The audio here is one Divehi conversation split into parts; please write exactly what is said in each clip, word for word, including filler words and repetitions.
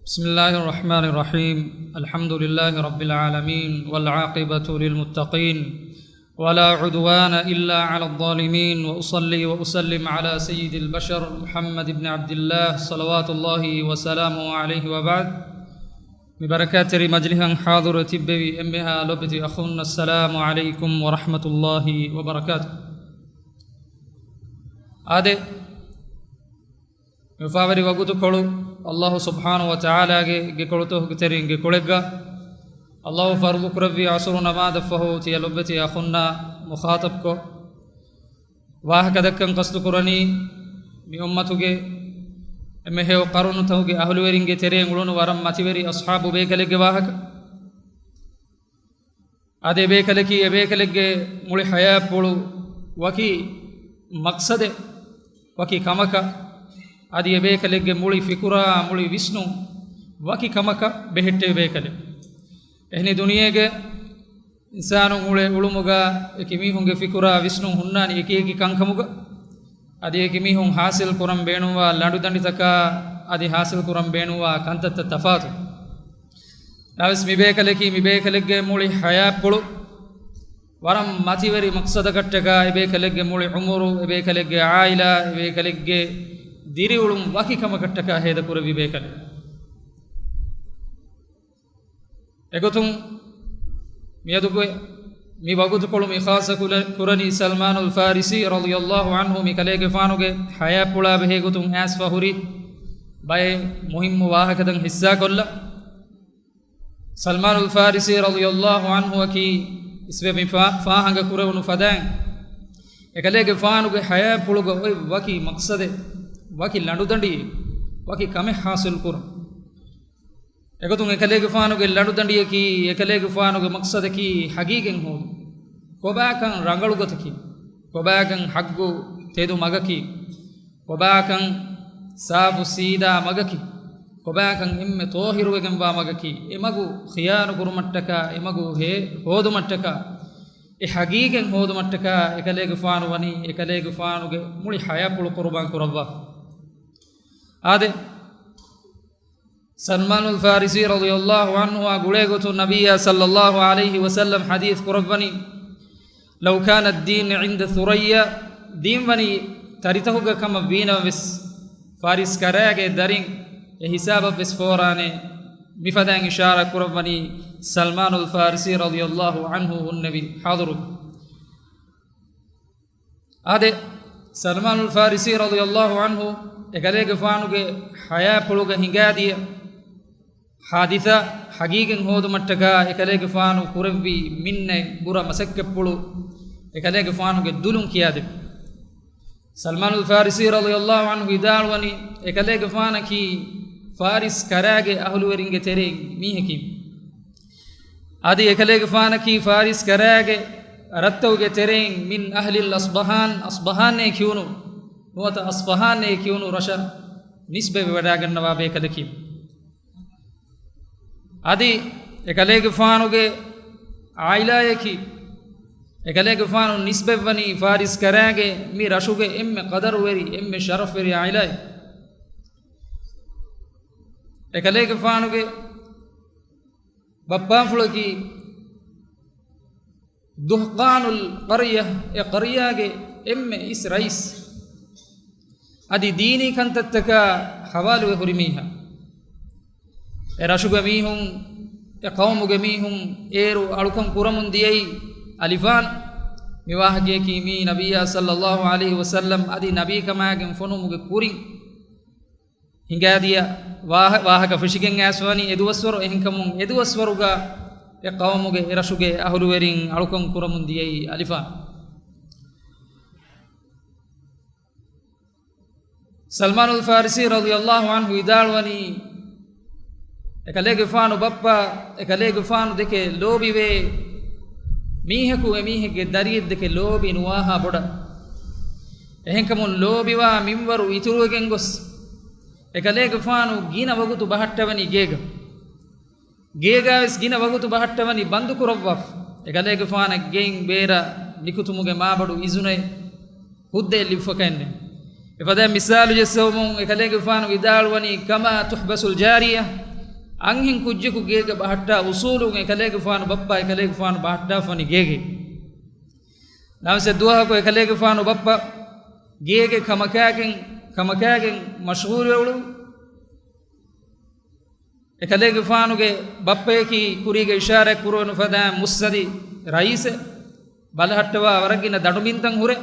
بسم الله الرحمن الرحيم. الحمد لله رب العالمين، والعاقبة للمتقين، ولا عدوان إلا على الظالمين، وأصلي وأسلم على سيد البشر محمد بن عبد الله، صلوات الله وسلامه عليه، وبعد. މި ބަރަކާތްތެރި މަޖިލިހަށް ޙާޟިރު ތިއްބެވި އެންމެހާ ލޮބެތި އަޚުން، އައްސަލާމު ޢަލައިކުމް ވަރަޙްމަތުﷲި ވަބަރަކާތު. އާދެ، މި އުފާވެރި ވަގުތުކޮޅު ﷲ ސުބްޙާނަހޫ ވަތަޢާލާގެ ގެކޮޅުތަކުގެ ތެރެއިން ގެކޮޅެއްގަ، ﷲ ފަރުޟު ކުރެއްވި ޢަޞުރު ނަމާދަށްފަހު ތިޔަ ލޮބެތި އަޚުންނާ މުޚާޠަބްކޮށް، ވާހަކަދައްކަން ޤަޞްދުކުރަނީ، މި އުއްމަތުގެ އެންމެހެޔޮ ޤަރުނުތަކުގެ އަހުލުވެރިންގެ ތެރެއިން އުޅުނު ވަރަށް މަތިވެރި އަޞްޙާބު ބޭކަލެއްގެ ވާހަކަ. އަދި އެބޭކަލަކީ އެބޭކަލެއްގެ މުޅި ޙަޔާތްޕުޅު ވަކި މަޤްޞަދެއް، ވަކި ކަމަކަށް، އަދި އެބޭކަލެއްގެ މުޅި ފިކުރާ، މުޅި ވިސްނުން ވަކި ކަމަކަށް ބެހެއްޓެވި ބޭކަލެއް. އެހެނީ ދުނިޔޭގެ އިންސާނުން އުޅޭ އުޅުމުގަ އެކި މީހުންގެ ފިކުރާ ވިސްނުން ހުންނާނީ އެކި އެކި ކަންކަމުގަ. އަދި އެކި މީހުން ޙާޞިލް ކުރަން ބޭނުންވާ ލަނޑުދަނޑިތަކާ އަދި ޙާޞިލް ކުރަން ބޭނުންވާ ކަންތައްތައް ތަފާތު. ނަވެސް މި ބޭކަލަކީ މި ބޭކަލެއްގެ މުޅި ޙަޔާތްޕުޅު ވަރަށް މަތިވެރި މަޤްޞަދަކަށްޓަކާ، އެބޭކަލެއްގެ މުޅި ޢުމުރު، އެބޭކަލެއްގެ ޢާއިލާ، އެބޭކަލެއްގެ ދިރިއުޅުން ވަކި ކަމަކަށްޓަކާ ހޭދަކުރެއްވި ބޭކަލެއް. އެގޮތުން މިއަދުގެ މި ވަގުތުކޮޅު މި ޚާއްޞަ ކުރ-، ކުރަނީ ސަލްމާނުލް ފާރިސީ ރަޟިޔަﷲ ޢަންހު މި ކަލޭގެފާނުގެ ޙަޔާތްޕުޅާ ބެހޭގޮތުން އައިސްފަ ހުރި ބައެއް މުހިއްމު ވާހަކަތައް ޙިއްޞާކޮށްލަ. ސަލްމާނުލް ފާރިސީ ރަޟިޔަﷲ ޢަންހުއަކީ އިސްވެ މި ފާ-، ފާހަގަ ކުރެވުނު ފަދައިން، އެކަލޭގެފާނުގެ ޙަޔާތްޕުޅުގަ އޮތް ވަކި މަޤްޞަދެއް، ވަކި ލަނޑުދަނޑިއެއް، ވަކި ކަމެއް ޙާޞިލް ކުރުން. އެގޮތުން އެކަލޭގެފާނުގެ ލަނޑުދަނޑިއަކީ، އެކަލޭގެފާނުގެ މަޤްޞަދަކީ ޙަޤީޤަތް ހޯދުން. ކޮބާކަން ރަނގަޅު ގޮތަކީ، ކޮބާކަން ޙައްޤު ތެދު މަގަކީ، ކޮބާކަން ސާފު ސީދާ މަގަކީ، ކޮބާކަން އެންމެ ޠާހިރުވެގެންވާ މަގަކީ، އެ މަގު ޚިޔާރު ކުރުމަށްޓަކާ، އެ މަގު ހޭ-، ހޯދުމަށްޓަކާ، އެ ޙަޤީޤަތް ހޯދުމަށްޓަކާ، އެކަލޭގެފާނު ވަނީ އެކަލޭގެފާނުގެ މުޅި ޙަޔާތްޕުޅު ޤުރުބާން ކުރައްވާ. އާދެ، ސަލްމާނުލް ފާރިސީ ރަޟިޔަﷲ ޢަންހުއާ ގުޅޭގޮތުން ނަބިއްޔާ ޞައްލަﷲ ޢަލައިހި ވަސައްލަމް ޙަދީޘް ކުރައްވަނީ، "لو كان الدين عند ثريا، ދީން ވަނީ ތަރިތަކުގަ ކަމަށް ވީނަމަވެސް، ފާރިސް ކަރާގެ ދަރިން އެ ހިސާބަށްވެސް ފޯރާނެ." މިފަދައިން އިޝާރާތް ކުރައްވަނީ ސަލްމާނުލް ފާރިސީ ރަޟިޔަﷲ ޢަންހު ހުންނެވި ޙާޟިރު. އާދެ، ސަލްމާނުލް ފާރިސީ ރަޟިޔަﷲ ޢަންހު އެކަލޭގެފާނުގެ ޙަޔާތްޕުޅުގަ ހިނގާދިޔަ ޙާދިސާ ޙަޤީޤަތް ހޯދުމަށްޓަކާ އެކަލޭގެފާނު ކުރެއްވި މިންނަތް ބުރަ މަސައްކަތްޕުޅު އެކަލޭގެފާނުގެ ދުލުން ކިޔާދެއްވި. ސަލްމާނުލް ފާރިސީ ރަޟިޔަﷲ ޢަންހު ވިދާޅުވަނީ، އެކަލޭގެފާނަކީ ފާރިސް ކަރާގެ އަހުލުވެރިންގެ ތެރެއިން މީހަކީ. އަދި އެކަލޭގެފާނަކީ ފާރިސް ކަރާގެ ރަށްތަކުގެ ތެރެއިން މިން އަހްލިލް އަޞްބަހާން، އަޞްބަހާންއޭ ކިޔުނު ނުވަތަ އަޞްފަހާންއޭ ކިޔުނު ރަށަށް ނިސްބަތްވެވަޑައިގަންނަވާ ބޭކަލަކީ. އަދި އެކަލޭގެފާނުގެ ޢާއިލާއަކީ، އެކަލޭގެފާނު ނިސްބަތްވަނީ ފާރިސް ކަރާގެ މި ރަށުގެ އެންމެ ޤަދަރުވެރި، އެންމެ ޝަރަފްވެރި ޢާއިލާއެއް. އެކަލޭގެފާނުގެ ބައްޕާފުޅަކީ ދުހްޤާނުލް ޤަރްޔަ، އެ ޤަރްޔާގެ އެންމެ އިސް ރައީސް. އަދި ދީނީ ކަންތައްތަކާ ޙަވާލުވެ ހުރި މީހާ. އެ ރަށުގެ މީހުން، އެ ޤައުމުގެ މީހުން އޭރު އަޅުކަން ކުރަމުން ދިޔައީ އަލިފާން. މި ވާހަކަޔަކީ މީ ނަބިއްޔާ ޞައްލަﷲ ޢަލައިހި ވަސައްލަމް އަދި ނަބީކަމާގެން ފޮނުވުމުގެ ކުރިން ހިނގާދިޔަ ވާހަ-، ވާހަކަ ފެށިގެން އައިސްފަވަނީ އެދުވަސްވަރު. އެހެންކަމުން އެދުވަސްވަރުގަ އެ ޤައުމުގެ، އެ ރަށުގެ އަހުލުވެރިން އަޅުކަން ކުރަމުން ދިޔައީ އަލިފާން. ސަލްމާނުލް ފާރިސީ ރަޟިޔަﷲ ޢަންހު ވިދާޅުވަނީ، އެކަލޭގެފާނު ބައްޕަ، އެކަލޭގެފާނު ދެކެ ލޯބިވޭ މީހަކު އެމީހެއްގެ ދަރިއެއް ދެކެ ލޯބި ނުވާހާ ބޮޑަށް. އެހެންކަމުން ލޯބިވާ މިންވަރު އިތުރުވެގެން ގޮސް، އެކަލޭގެފާނު ގިނަ ވަގުތު ބަހައްޓަވަނީ ގޭގަ. ގޭގަވެސް ގިނަ ވަގުތު ބަހައްޓަވަނީ ބަންދުކުރައްވާފަ. އެކަލޭގެފާނަށް ގެއިން ބޭރަށް ނިކުތުމުގެ މާބޮޑު އިޒުނެއް ހުއްދައެއް ލިބިފަކައެއްނެއް. އެފަދައިން މިސާލު ޖެއްސެވުމުން އެކަލޭގެފާނު ވިދާޅުވަނީ، كما تحبس الجارية އަންހެން ކުއްޖަކު ގޭގަ ބަހައްޓާ އުސޫލުން އެކަލޭގެފާނު ބައްޕަ އެކަލޭގެފާނު ބަހައްޓާފަނި ގޭގެ. ނަމަސެއް ދުވަހަކު އެކަލޭގެފާނު ބައްޕަ ގޭގެ ކަމަކާގެން، ކަމަކާގެން މަޝްޣޫލުވެ އުޅުން. އެކަލޭގެފާނުގެ ބައްޕަޔަކީ ކުރީގެ އިޝާރާތް ކުރުވަނު ފަދަ މުއްސަދި ރައީސެއް، ބަލަހައްޓަވާ ވަރަށް ގިނަ ދަނޑުބިންތައް ހުރޭ.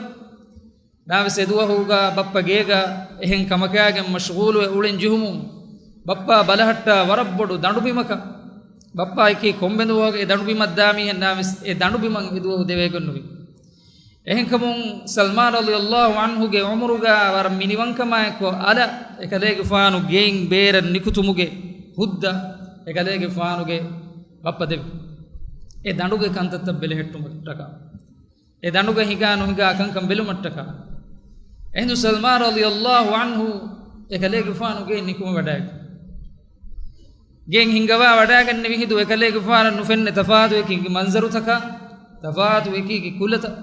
ނަމަސެއް ދުވަހުގަ ބައްޕަ ގޭގަ އެހެން ކަމަކާގެން މަޝްޣޫލުވެ އުޅެން ޖެހުމުން، ބައްޕަ ބަލަހައްޓާ ވަރަށް ބޮޑު ދަނޑުބިމަކަށް. ބައްޕަޔަކީ ކޮންމެ ދުވަހަކު އެ ދަނޑުބިމަށް ދާ މީހެއް، ނަމަސް އެ ދަނޑުބިމަށް އެ ދުވަހު ދެވޭގޮތްނުވި. އެހެންކަމުން ސަލްމާން ރަޟިޔަﷲ ޢަންހުގެ ޢުމުރުގަ ވަރަށް މިނިވަންކަމާއެކު އަލަށް އެކަލޭގެފާނު ގެއިން ބޭރަށް ނިކުތުމުގެ ހުއްދަ އެކަލޭގެފާނުގެ ބައްޕަ ދެއްވި. އެ ދަނޑުގެ ކަންތައްތައް ބެލެހެއްޓުމަށްޓަކާ، އެ ދަނޑުގަ ހިނގާ ނުހިނގާ ކަންކަން ބެލުމަށްޓަކާ، އެހިނދު ސަލްމާން ރަޟިޔަﷲ ޢަންހު އެކަލޭގެފާނު ގެއިން ނިކުމެވަޑައިގެން، ގެއިން ހިނގަވާ ވަޑައިގެންނެވި ހިނދު އެކަލޭގެފާނަށް ނުފެންނެ ތަފާތު އެކީގެ މަންޒަރުތަކާ، ތަފާތު އެކީގެ ކުލަތައް،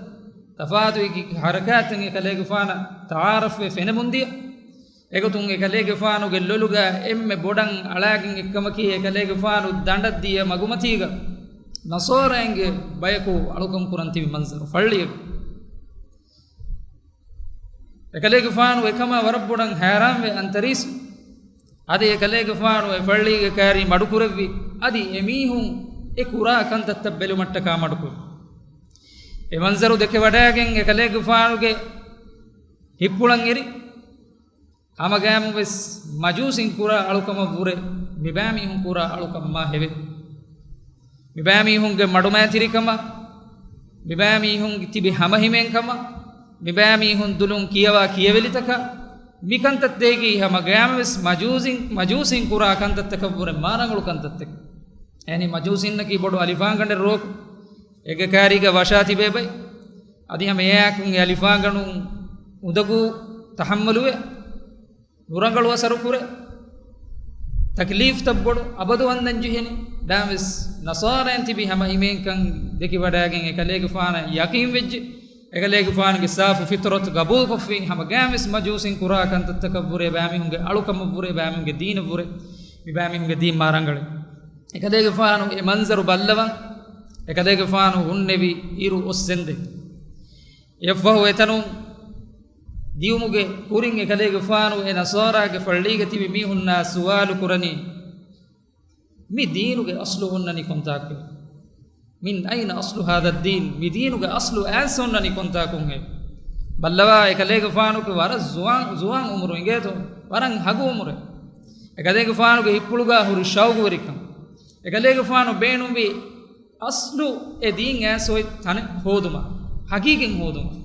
ތަފާތު އެކީގެ ހަރަކާތްތައް އެކަލޭގެފާނަށް ތަޢާރަފްވެ ފެނެމުންދިޔަ. އެގޮތުން އެކަލޭގެފާނުގެ ލޮލުގަ އެންމެ ބޮޑަށް އަޅާގެން އެއްކަމަކީ އެކަލޭގެފާނު ދަނޑަށް ދިޔަ މަގުމަތީގަ ނަޞާރާއިންގެ ބަޔަކު އަޅުކަން ކުރަން ތިބި މަންޒަރު ފައްޅިއެއް. އެކަލޭގެފާނު އެކަމާ ވަރަށް ބޮޑަށް ހައިރާންވެ އަންތަރީސް. އަދި އެކަލޭގެފާނު އެ ފައްޅީގެ ކާރީ މަޑުކުރެއްވި. އަދި އެމީހުން އެ ކުރާ ކަންތައްތައް ބެލުމަށްޓަކާ މަޑުކުރި. އެ މަންޒަރު ދެކެވަޑައިގެން އެކަލޭގެފާނުގެ ހިތްޕުޅަށް އެރި. ހަމަގައިމުވެސް މަޖޫސީން ކުރާ އަޅުކަމަށްވުރެ މިބައިމީހުން ކުރާ އަޅުކަން މާ ހެވެ. މިބައިމީހުންގެ މަޑުމައިތިރިކަމާ، މިބައިމީހުން ތިބި ހަމަހިމޭންކަމާ، މިބައިމީހުން ދުލުން ކިޔަވާ ކިޔެވެލިތަކާ، މިކަންތައްތަކަކީ ހަމަގައިމުވެސް މަޖޫސީން، މަޖޫސީން ކުރާ ކަންތައްތަކަށްވުރެ މާރަނގަޅު ކަންތައްތަކެއް. އެހެނީ މަޖޫސީންނަކީ ބޮޑު އަލިފާންގަނޑެއް ރޯކު އޭގެ ކާރީގަ ވަށާ ތިބޭ ބައި. އަދި ހަމަ އެއާއެކު އެ އަލިފާންގަނޑުން އުނދަގޫ ތަޙައްމަލުވެ، ނުރަނގަޅު އަސަރު ކުރޭ، ތަކްލީފްތައް ބޮޑު އަބަދު ވަންދަން ޖެހެނީ. ދާންވެސް ނަޞާރާއިން ތިބި ހަމަ ހިމޭންކަން ދެކިވަޑައިގެން އެކަލޭގެފާނަށް ޔަޤީން ވެއްޖެ، އެކަލޭގެފާނުގެ ސާފު ފިޠުރަތު ގަބޫލުކޮށްފި، ހަމަގައިމުވެސް މަޖޫސީން ކުރާ ކަންތައްތަކަށްވުރެ، ބައިމީހުންގެ އަޅުކަމަށްވުރެ، ބައިމީހުންގެ ދީނަށްވުރެ، މިބައިމީހުންގެ ދީން މާރަނގަޅެއް. އެކަލޭގެފާނު އެ މަންޒަރު ބައްލަވަން، އެކަލޭގެފާނު ހުންނެވި އިރު އޮއްސެންދެން. އެއަށްފަހު އެތަނުން ދިޔުމުގެ ކުރިން އެކަލޭގެފާނު އެ ނަޞާރާގެ ފައްޅީގަ ތިބި މީހުންނާ ސުވާލު ކުރަނީ، މި ދީނުގެ އަޞްލު އޮންނަނީ ކޮންތާކު؟ من أين أصل هذا الدين؟ މި ދީނުގެ އަޞްލު އައިސް އޮންނަނީ ކޮންތާކުންހޭ؟ ބައްލަވާ އެކަލޭގެފާނުގެ ވަރަށް ޒުވާން، ޒުވާން އުމުރު އިނގޭތޯ، ވަރަށް ހަގު އުމުރެއް. އެކަލޭގެފާނުގެ ހިތްޕުޅުގަ ހުރި ޝައުގުވެރިކަން. އެކަލޭގެފާނު ބޭނުންވި އަސްލު އެ ދީން އައިސް އޮތް ތަނެއް ހޯދުމަށް، ހަގީގަތް ހޯދުމަށް،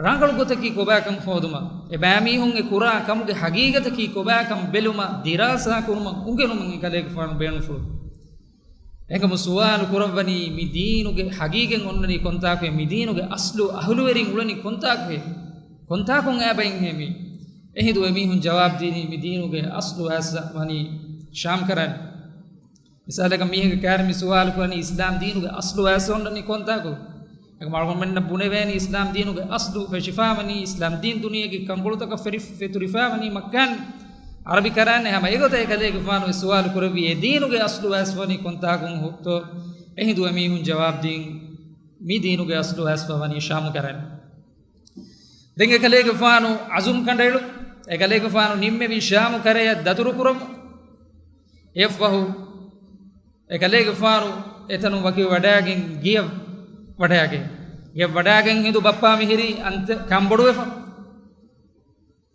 ރަނގަޅު ގޮތަކީ ކޮބާކަން ހޯދުމަށް، އެބައިމީހުން އެ ކުރާ ކަމުގެ ހަގީގަތަކީ ކޮބާކަން ބެލުމަށް، ދިރާސާ ކުރުމަށް އުނގެނުމަށް އެކަލޭގެފާނު ބޭނުންފުޅު. އެކަމު ސުވާލު ކުރައްވަނީ، މި ދީނުގެ ހަގީގަތް އޮންނަނީ ކޮންތާކުހޭ؟ މި ދީނުގެ އަސްލު އަހުލުވެރިން އުޅެނީ ކޮންތާކުހޭ؟ ކޮންތާކުން އައިބައިންހޭ މީ؟ އެހިނދު އެމީހުން ޖަވާބު ދީނީ، މި ދީނުގެ އަސްލު އައިސް ވަނީ ޝާމް ކަރަން. މިސާލަކަށް މީހެއްގެ ކާރި މި ސުވާލު ކުރަނީ، އިސްލާމް ދީނުގެ އަސްލު އައިސް އޮންނަނީ ކޮންތާކު؟ އެކަމަކު އަޅުގަނޑުމެންނަށް ބުނެވޭނީ، އިސްލާމް ދީނުގެ އަސްލު ފެށިފާވަނީ، އިސްލާމް ދީން ދުނިޔޭގެ ކަންކޮޅުތަކަށް ފެރި-، ފެތުރިފާވަނީ މައްކާން ޢަރަބި ކަރާން. ހަމަ އެގޮތަށް އެކަލޭގެފާނު އެ ސުވާލު ކުރެއްވި، އެ ދީނުގެ އަސްލު އައިސް ވަނީ ކޮންތާކުން ހުއްތޯ؟ އެހިނދު އެމީހުން ޖަވާބު ދީން، މި ދީނުގެ އަސްލު އައިސްފަ ވަނީ ޝާމު ކަރަން. ދެން އެކަލޭގެފާނު އަޒުމް ކަނޑައެޅު، އެކަލޭގެފާނު ނިންމެވި ޝާމު ކަރަޔަށް ދަތުރު ކުރަމު. އެއަށްފަހު އެކަލޭގެފާނު އެތަނުން ވަކިވެވަޑައިގެން ގެޔަށް ވަޑައިގެން، ގެޔަށް ވަޑައިގެން ހިނދު ބައްޕާ މިހިރީ އަންތަ-، ކަންބޮޑުވެފަ،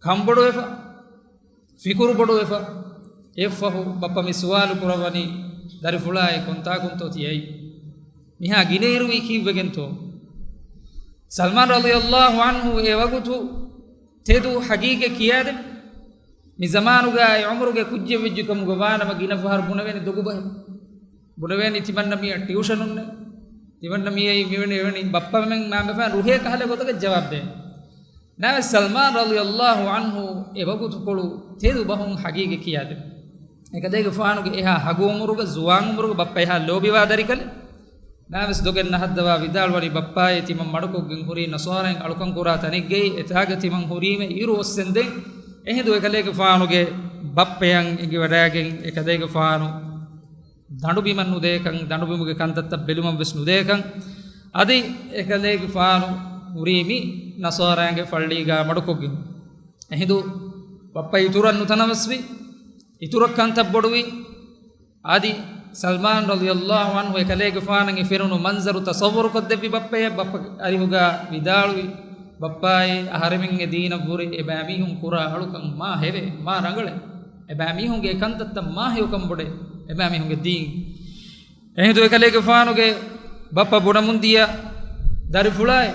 ކަންބޮޑުވެފަ، ފިކުރު ބޮޑުވެފަ. އެއަށްފަހު ބައްޕަ މި ސުވާލު ކުރައްވަނީ، ދަރިފުޅާއޭ ކޮންތާކުންތޯ ތި އައީ؟ މިހާ ގިނައިރުވީ ކީއްވެގެންތޯ؟ ސަލްމާން ރަޟިޔަﷲ ޢަންހު އެ ވަގުތު ތެދު ހަގީގަތް ކިޔާދެން. މި ޒަމާނުގައި އެ ޢުމުރުގެ ކުއްޖެއް ވެއްޖެ ކަމުގަ ވާނަމަ ގިނަ ފަހަރު ބުނެވޭނެ ދޮގުބަހެއް. ބުނެވޭނީ ތިމަންނަ މީހަށް ޓިއުޝަނުންނޭ، ތިމަންނަ މީ އެއީ މިވެނި އެވެނި ބައްޕަމެން މާމެފާން ރުހޭ ކަހަލަ ގޮތަކަށް ޖަވާބު ދޭ. ނަވެސް ސަލްމާން ރަޟިޔަﷲ ޢަންހު އެ ވަގުތުކޮޅު ތެދު ބަހުން ހަގީގަތް ކިޔާދެ. އެކަލޭގެފާނުގެ އެހާ ހަގު އުމުރުގަ، ޒުވާން އުމުރުގަ ބައްޕަ އެހާ ލޯބިވާ ދަރިކަލެއް. ނަވެސް ދޮގެއް ނަހައްދަވާ ވިދާޅުވަނީ، ބައްޕާއޭ ތިމަން މަޑުކޮށްގެން ހުރީ ނަޞާރާއިން އަޅުކަން ކުރާ ތަނެއްގައި، އެތާގަ ތިމަން ހުރީމޭ އިރު އޮއްސެންދެން. އެހިނދު އެކަލޭގެފާނުގެ ބައްޕަޔަށް އެނގިވަޑައިގެން އެކަލޭގެފާނު ދަނޑުބިމަށް ނުދޭކަން، ދަނޑުބިމުގެ ކަންތައްތައް ބެލުމަށް ވެސް ނުދޭކަން، އަދި އެކަލޭގެފާނު ހުރީ މި ނަޞާރާގެ ފައްޅީގާ މަޑުކޮށްގެން. އެހިނދު ބައްޕަ އިތުރަށް ނުތަނަވަސްވި، އިތުރަށް ކަންތައް ބޮޑުވި. އަދި ސަލްމާން ރަޟިޔަﷲ ޢަންހު އެކަލޭގެފާނަށް އެ ފެނުނު މަންޒަރު ތަޞައްވަރުކޮށްދެއްވި ބައްޕަޔަށް ބައްޕަ އަރިހުގާ ވިދާޅުވި، ބައްޕާއޭ، އަހަރެމެންގެ ދީނަށްވުރެ އެބައިމީހުން ކުރާ އަޅުކަން މާ ހެވޭ، މާ ރަނގަޅޭ. އެބައިމީހުންގެ ކަންތައްތައް މާ ހެޔޮކަން ބޮޑޭ އެބައިމީހުންގެ ދީން. އެހިނދު އެކަލޭގެފާނުގެ ބައްޕަ ބުނަމުންދިޔަ ދަރިފުޅާއޭ،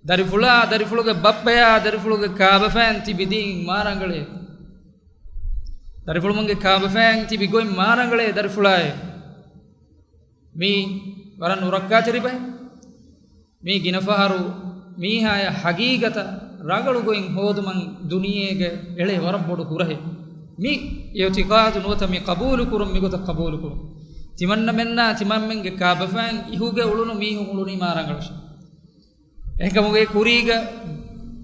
ދަރިފުޅާ، ދަރިފުޅުގެ ބައްޕަޔާ، ދަރިފުޅުގެ ކާބަފައިން ތިބި ދީން މާ ރަނގަޅޭ. ދަރިފުޅުމުންގެ ކާބަފައިން ތިބި ގޮތް މާ ރަނގަޅޭ ދަރިފުޅާއޭ. މީ ވަރަށް ނުރައްކާތެރި ބަހެއް. މީ ގިނަ ފަހަރު މީހާޔަށް ހަގީގަތަށް ރަނގަޅު ގޮތް ހޯދުމަށް ދުނިޔޭގަ އެޅޭ ވަރަށް ބޮޑު ހުރަހެއް. މި އިޢުތިޤާދު ނުވަތަ މި ޤަބޫލު ކުރުން، މިގޮތަށް ޤަބޫލު ކުރުން. ތިމަންނަމެންނާ ތިމަންމެންގެ ކާބަފައިން އިހުގަ އުޅުނު މީހުން އުޅުނީ މާ ރަނގަޅަށް. އެހެންކަމުގެ ކުރީގަ